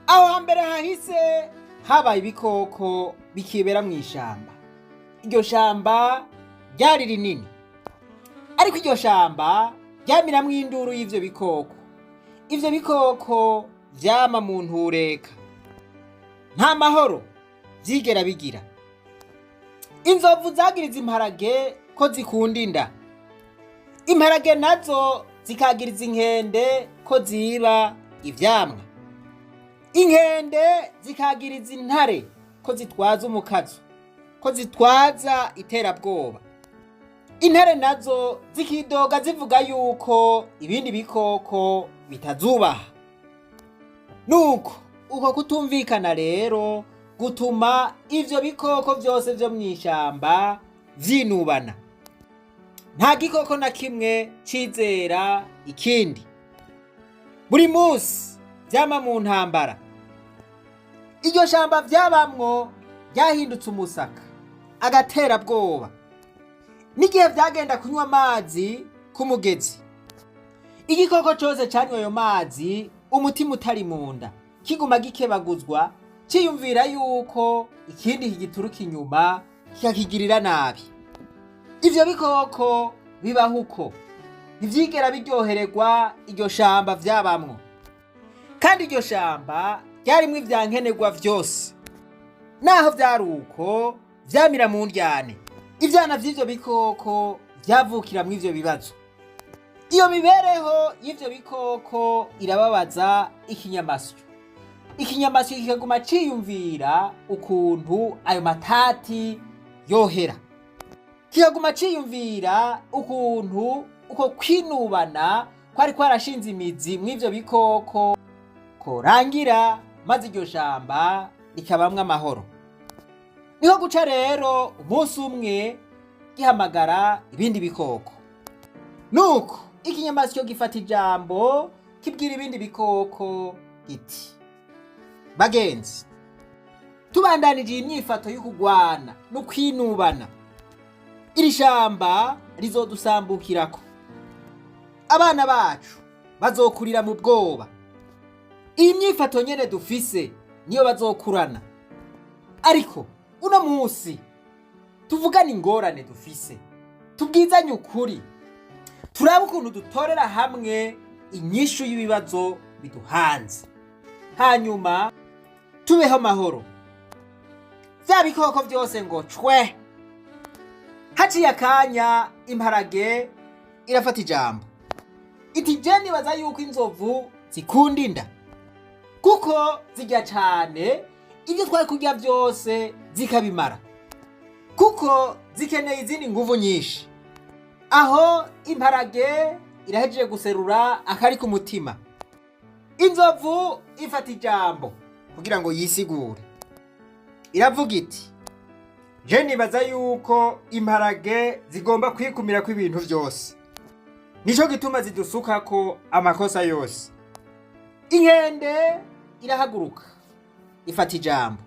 Aho hambere hahise habaye ibikoko bikibera mu ishamba. Iryo shamba ryari rinini, ariko iryo shamba ryamiramwo induru y'ivyo bikoko. Ivyo bikoko vyama mu ntureka, nta mahoro vyigera bigira. Inzovu zagiriza imparage ko zikunda inda, imparage nazo zikagiriza inkende ko ziba ivyamwa, inkende zikagiriza intare ko zitwaza umukazo, ko zitwaza iterabwoba. Intare nazo zikidoga zivuga yuko ibindi bikoko bitazubaha. Nuko uko kutumvikana rero gutuma ivyo bikoko vyose vyo mw'ishamba vyinubana. Nta gikoko na kimwe cizera ikindi. Buri munsi vyama mu ntambara. Iryo shamba vyabamwo ryahindutse umusaka, agaterabwoba. N'igihe vyagenda kunywa amazi ku mugezi, igikoko cose canywa ayo mazi umutima utari mu nda, kiguma gikebaguzwa, ciyumvira yuko ikindi kigituruka inyuma kikakigirira nabi. Ivyo bikoko bibaho uko, ntivyigera biryohererwa iryo shamba vyabamwo. Kandi iryo shamba ryarimwo ivyankenerwa vyose. Naho vyari uko, vyamira mu ndyane. Ivyana vy'ivyo bikoko vyavukira mw'ivyo bibazo. Iyo mibereho y'ivyo bikoko irababaza ikinyamasyo. Ikinyamasyo kikaguma ciyumvira ukuntu ayo matati yohera. Kikaguma ciyumvira ukuntu uko kwinubana kwari kwarashinze imizi mw'ivyo bikoko korangira, maze iryo shamba rikabamwo amahoro. Niho guca rero umunsi umwe gihamagara ibindi bikoko. Nuko ikinyamasyo gifata ijambo, kibwira ibindi bikoko giti: "Bagenzi, tubandanije iyi myifato y'ukugwana no kwinubana, iri shamba rizodusambukirako. Abana bacu bazokurira mu bwoba. Iyi myifato nyene dufise niyo bazokurana. Ariko uno munsi tuvugane ingorane dufise, tubwizanye ukuri, turabe ukuntu dutorera hamwe inyishu y'ibibazo biduhanze, hanyuma tubeho amahoro." Vya bikoko vyose ngo cwe. Haciye akanya imparage irafata ijambo iti: "Je nibaza yuko inzovu zikunda inda, kuko zirya cane, ibyo twari kurya vyose zikabimara, kuko zikeneye izindi nguvu nyinshi." Aho imparage irahejeje guserura akari ku mutima. Inzovu ifata ijambo kugira ngo yisigure, iravuga iti: "Je nibaza yuko imparage zigomba kwikumira ko ibintu vyose, nico gituma zidusukako amakosa yose." Inkende irahaguruka ifata ijambo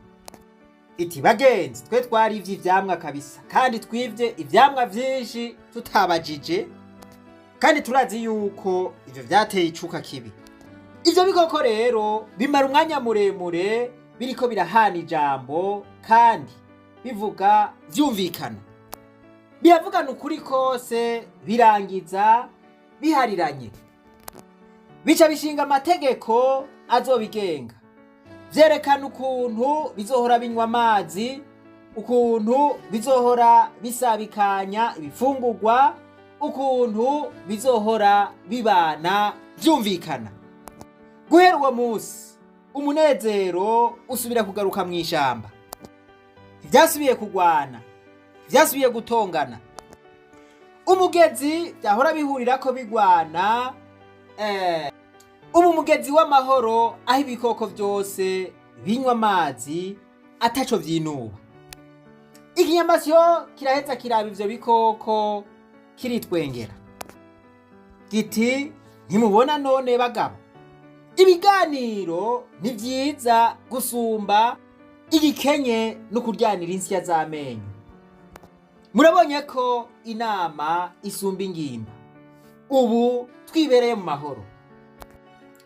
iti: "Bagenzi, twe twarivye ivyamwa kabisa, kandi twivye ivyamwa vyinshi tutabajije, kandi turazi yuko ivyo vyateye icuka kibi." Ivyo bikoko rero bimara umwanya muremure biriko birahana ijambo, kandi bivuga vyumvikana, biravugana ukuri kose, birangiza bihariranye, bica bishinga amategeko azobigenga. Vyerekana ukuntu bizohora binywa amazi, ukuntu bizohora bisabikanya ibifungurwa, ukuntu bizohora bibana vyumvikana. Guhera uwo munsi umunezero usubira kugaruka mu ishamba. Ntivyasubiye kugwana, ntivyasubiye gutongana. Umugezi vyahora bihurirako bigwana, ubu umugezi w'amahoro, aho ibikoko vyose binywa amazi ataco vyinuba. Ikinyamasyo kiraheza kiraba ivyo bikoko, kiritwengera giti: "Ntimubona none bagabo, ibiganiro ni vyiza gusumba igikenye no kuryanira insya z'amenyo. Murabonye ko inama isumba ingimba, ubu twibereye mu mahoro."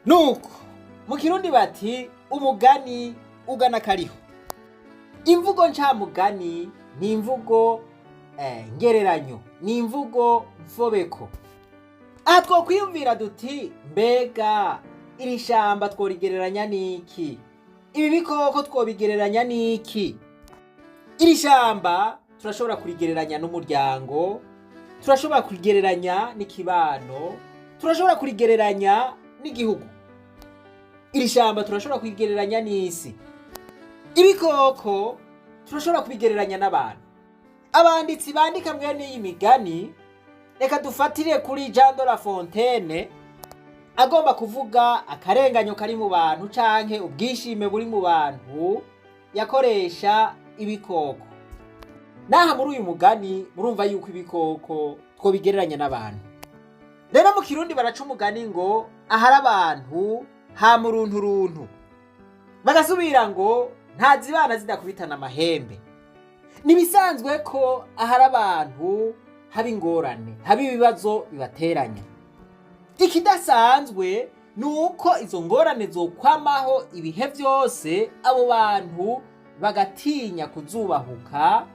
Nuko Mu Kirundi bati umugani ugana kariho. Imvugo ncamugani ni imvugo ngereranyo, ni imvugo mfobeko. Aha twokwiyumvira duti mbega iri shamba tworigereranya n'iki? Ibi bikoko twobigereranya n'iki? Iri shamba turashobora kurigereranya n'umuryango, turashobora kurigereranya n'ikibano, turashobora kurigereranya n'igihugu. Iri shamba turashobora kurigereranya n'isi. Ibikoko turashobora kubigereranya n'abantu. Abanditsi bandika mwene iyi migani, reka dufatire kuri Jean de La Fontaine, agomba kuvuga akarenganyo kari mu bantu canke ubwishime buri mu bantu, yakoresha ibikoko. Naha muri uyu mugani murumva yuko ibikoko twobigereranya n'abantu. Rero mu Kirundi baraca umugani ngo ahari abantu hama urunturuntu, bagasubira ngo ntazibana zidakubitana amahembe. Nibisanzwe ko ahari abantu haba ingorane, haba ibibazo bibateranya. Ikidasanzwe ni uko izo ngorane zokwamaho ibihe byose, abo bantu bagatinya kuzubahuka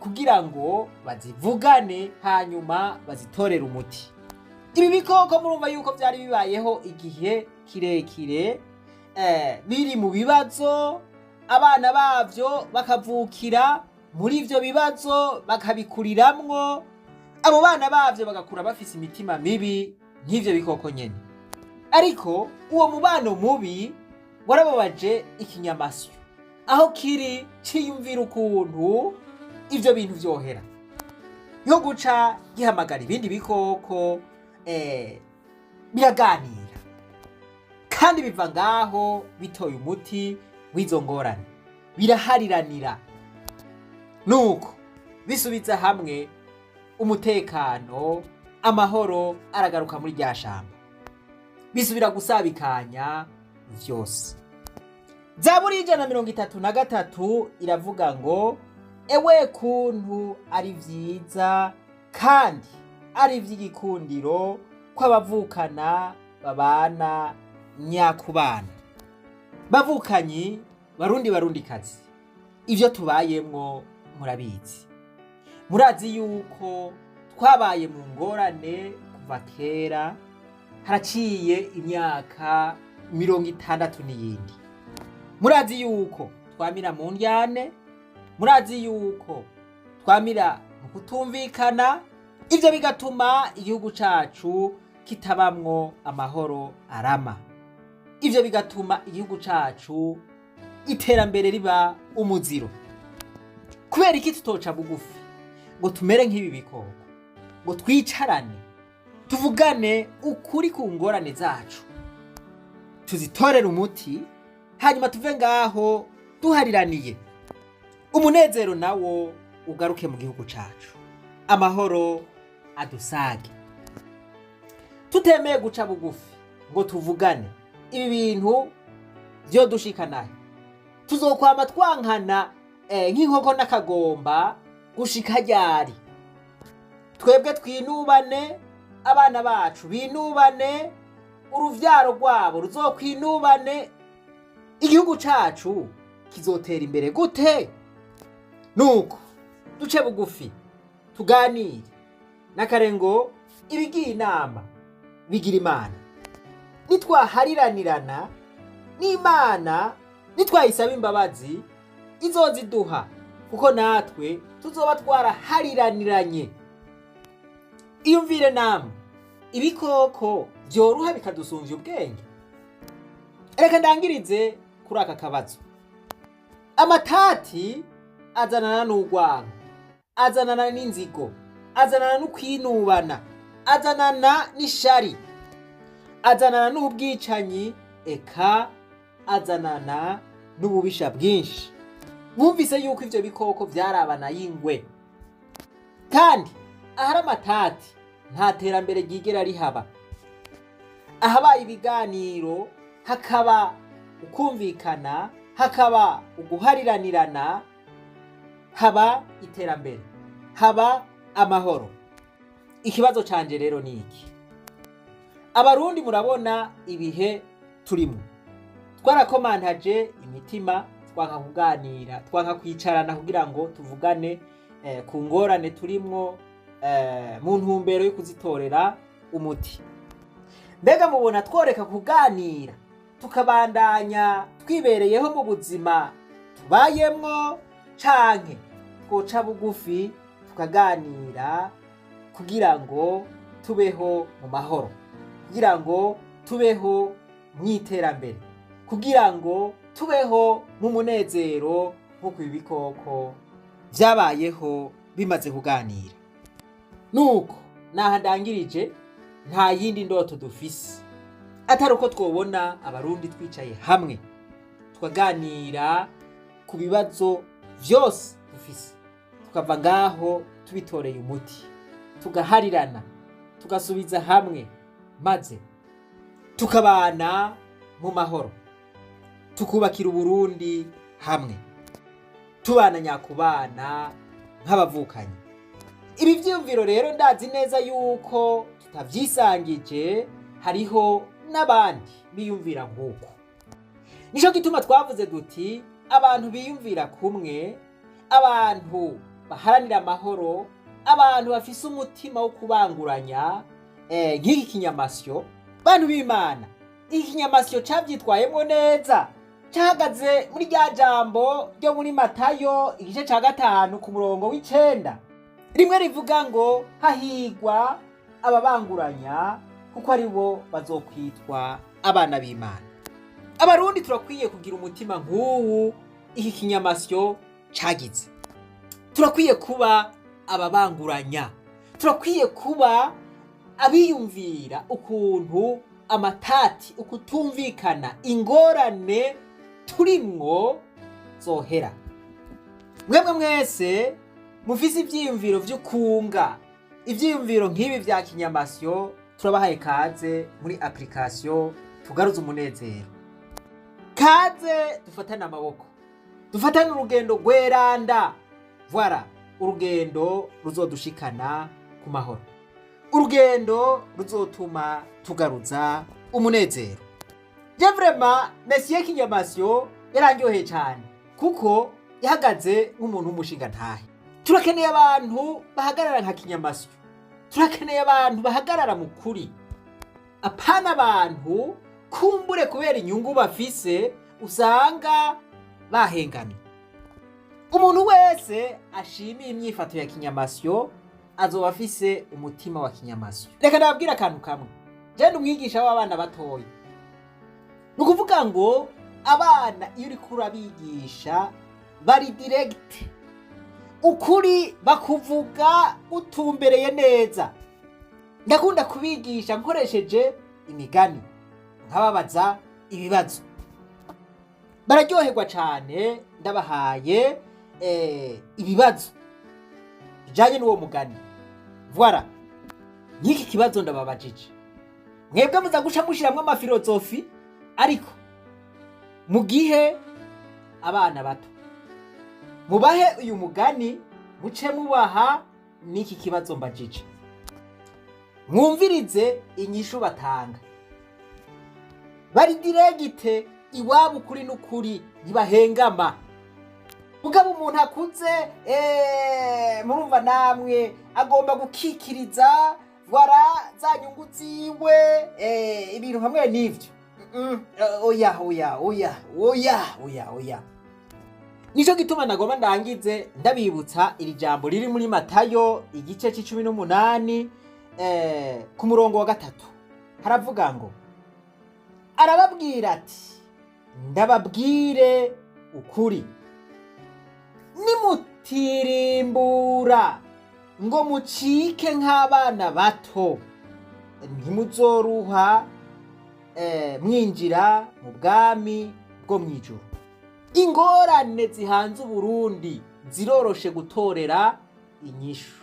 kugira ngo bazivugane hanyuma bazitorere umuti. Ibi bikoko murumva yuko byari bibayeho igihe kirekire, biri mu bibazo, abana bavyo bakavukira muri ivyo bibazo bakabikuriramwo, abo bana bavyo bagakura bafise imitima mibi nk'ivyo bikoko nyene. Ariko uwo mubano mubi warababaje ikinyamasyo, aho kiri ciyumvira ukuntu ivyo bintu vyohera, yo guca gihamagara ibindi bikoko, biraganira kandi biva ngaho bitoye umuti w'izo ngorane, birahariranira. Nuko bisubiza hamwe umutekano, amahoro aragaruka muri rya shamba, bisubira gusabikanya vyose. Zaburi 133 iravuga ngo ewe kuntu ari vyiza kandi ari ivy'igikundiro kw'abavukana babana nyakubana. Bavukanyi Barundi Barundikazi, ivyo tubayemwo murabizi. Murazi yuko twabaye mu ngorane kuva kera, haraciye imyaka 60 n'iyindi. Murazi yuko twamira mu ndyane, murazi yuko twamira mu kutumvikana, ivyo bigatuma igihugu cacu kitabamwo amahoro arama. Ivyo bigatuma igihugu cacu iterambere riba umuziro. Kubera iki tutoca bugufi ngo tumere nk'ibi bikoko, ngo twicarane tuvugane ukuri ku ngorane zacu, tuzitorere umuti, hanyuma tuve ngaho duhariraniye, umunezero nawo ugaruke mu gihugu cacu, amahoro adusage. Tutemeye guca bugufi ngo tuvugane, ibi bintu vyodushikanahe? Tuzokwama twankana nk'inkoko n'akagomba gushika ryari? Twebwe twinubane, abana bacu binubane, uruvyaro rwabo ruzokwinubane, igihugu cacu kizotera imbere gute? Nuko duce bugufi tuganire n'akarengo, ibigiye inama bigira Imana. Nitwahariranirana n'Imana, nitwayisaba imbabazi izoziduha, kuko natwe tuzoba twarahariraniranye. Iyumvire namwe, ibikoko vyoruha bikadusumvya ubwenge. Reka ndangirize kuri aka kabazo. Amatati azanana n'urwango, azanana n'inzigo, azanana n'ukwinubana, azanana n'ishari, azanana n'ubwicanyi, eka azanana n'ububisha bwinshi. Mwumvise yuko ivyo bikoko vyarabana y'ingwe. Kandi ahari amatati nta terambere ryigera rihaba. Ahabaye ibiganiro hakaba ukumvikana, hakaba uguhariranirana, haba iterambere, haba amahoro. Ikibazo canje rero ni iki: Abarundi murabona ibihe turimo. Twarakomantaje imitima, twanka kuganira, twanka kwicarana kugira ngo tuvugane ku ngorane turimwo mu ntumbero yo kuzitorera umuti. Mbega mubona tworeka kuganira tukabandanya twibereyeho mu buzima tubayemwo, canke twoca bugufi tukaganira kugira ngo tubeho mu mahoro, kugira ngo tubeho mu iterambere, kugira ngo tubeho mu munezero nk'uko ibi bikoko vyabayeho bimaze kuganira? Nuko naha ndangirije. Nta yindi ndoto dufise atari uko twobona Abarundi twicaye hamwe, tukaganira ku bibazo vyose dufise, tukava ngaho tubitoreye umuti, tugaharirana, tugasubiza hamwe, maze tukabana mu mahoro, tukubakira Uburundi hamwe, tubana nyakubana nk'abavukanyi. Ibi vyiyumviro rero ndazi neza yuko tutavyisangije, hariho n'abandi biyumvira nk'uko. Nico gituma twavuze duti abantu biyumvira kumwe, abantu baharanira amahoro, abantu bafise umutima wo kubanguranya nk'iki kinyamasyo. Bantu b'Imana, iki kinyamasyo cavyitwayemwo neza, cahagaze muri rya jambo ryo muri Matayo igice ca 5 ku murongo w'9, rimwe rivuga ngo hahigwa ababanguranya kuko ari bo bazokwitwa abana b'Imana. Abarundi turakwiye kugira umutima nk'uwu iki kinyamasyo cagize. Turakwiye kuba ababanguranya, turakwiye kuba abiyumvira ukuntu amatati, ukutumvikana, ingorane turimwo zohera. Mwebwe mwese mufise ivyiyumviro vy'ukunga, ivyiyumviro nk'ibi vya kinyamasyo, turabahaye kaze muri application Tugaruze Umunezero. Kaze dufatane amaboko, dufatane urugendo rweranda, voilà, urugendo ruzodushikana ku mahoro, urugendo ruzotuma tugaruza umunezero. Je vraiment, Monsieur Kinyamasyo yarandyoheye cyane kuko yahagaze nk'umuntu w'umushingantahe. Turakeneye abantu bahagarara nka Kinyamasyo, turakeneye abantu bahagarara mu kuri, apana abantu kumbure kubera inyungu bafise usanga bahengamye. Umuntu wese ashimiye imyifato ya Kinyamasyo azoba afise umutima wa Kinyamasyo. Reka ndababwira akantu kamwe. Je ndi umwigisha w'abana batoya, ni ukuvuga ngo abana iyo uriko urabigisha bari direct, ukuri bakuvuga utumbereye neza. Ndakunda kubigisha nkoresheje imigani, nkababaza ibibazo, bararyoherwa cyane. Ndabahaye ibibazo bijanye n'uwo mugani, voilà, nk'iki kibazo ndababajije, mwebwe muza guca mushiramwo amafilozofi, ariko mu gihe abana bato mubahe uyu mugani, muce mubaha n'iki kibazo mbajije, mwumvirize inyishu batanga. Bari direct iwabo, ukuri n'ukuri, ntibahengama. Mugabo umuntu akuze, murumva namwe, agomba gukikiriza, voilà, za nyungu ziwe, ibintu hamwe n'ivyo. Oya, oya, oya, oya, oya, oya. Nico gituma nagomba ndangize ndabibutsa iri jambo riri muri Matayo igice c'18 ku murongo wa 3. Haravuga ngo arababwira ati: "Ndababwire ukuri, nimutirimbura ngo mucike nk'abana bato, ntimuzoruha mwinjira mu bwami bwo mw'ijuru." Ingorane zihanze Uburundi ziroroshe gutorera inyishu,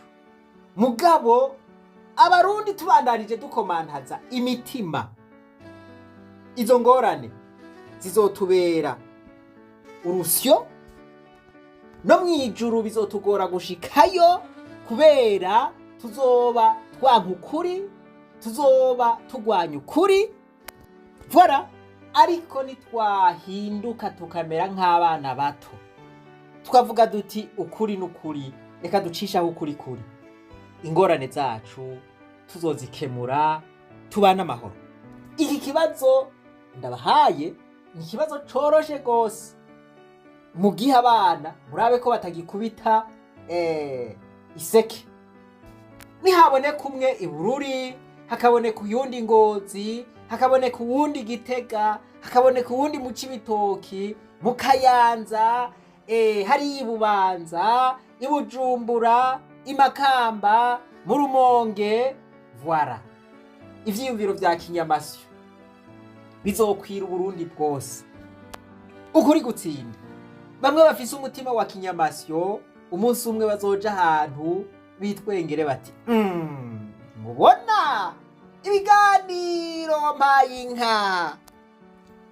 mugabo Abarundi tubandanije dukomantaza imitima, izo ngorane zizotubera urusyo, no mw'ijuru bizotugora gushikayo kubera tuzoba twanka ukuri, tuzoba tugwanya ukuri. Voilà, Ariko nitwahinduka tukamera nk'abana bato, tukavuga duti: "Ukuri n'ukuri, reka ducishaho ukuri kuri," ingorane zacu tuzozikemura, tubane amahoro. Iki kibazo ndabahaye ni ikibazo coroshe rwose. Mu gihe abana murabe ko batagikubita iseke, nihaboneka umwe Ibururi, hakaboneka uyundi Ngozi, hakaboneka uwundi Gitega, hakaboneka uwundi mu Cibitoki, mu Kayanza, hariya Ibubanza, Ibujumbura, Imakamba, mu Rumonge, voilà, ivyiyumviro vya kinyamasyo bizokwira Uburundi bwose, ukuri gutsinda. Bamwe bafise umutima wa kinyamasyo, umunsi umwe bazoja ahantu bitwengere bati: "Mubona ibiganiro mpaye inka."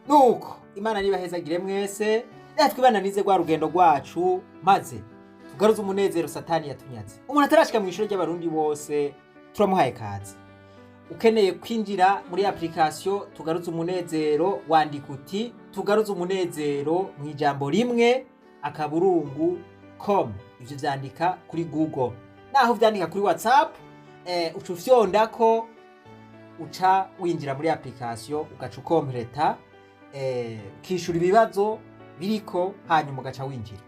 Nuko Imana nibahezagire mwese. Reka twibananize rwa rugendo rwacu, maze tugaruze umunezero Satani yatunyaze. Umuntu atarashika mu ishuri ry'Abarundi bose, turamuhaye kaze. Ukeneye kwinjira muri application Tugaruze Umunezero, wandika uti "tugaruze umunezero" mu ijambo rimwe akaburungu com. Ivyo vyandika kuri Google, naho vyandika kuri WhatsApp, uca ufyondako, uca winjira muri application, ugaca ukompleta, ukishura ibibazo biriko, hanyuma ugaca winjira.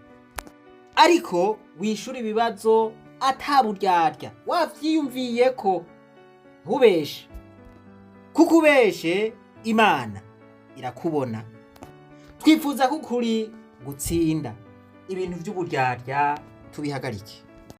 Ariko wishura ibibazo ataburyarya, wavyiyumviyeko, ntubeshe, kuko ubeshe Imana irakubona. Twifuza ko ukuri gutsinda, ibintu vy'uburyarya tubihagarike.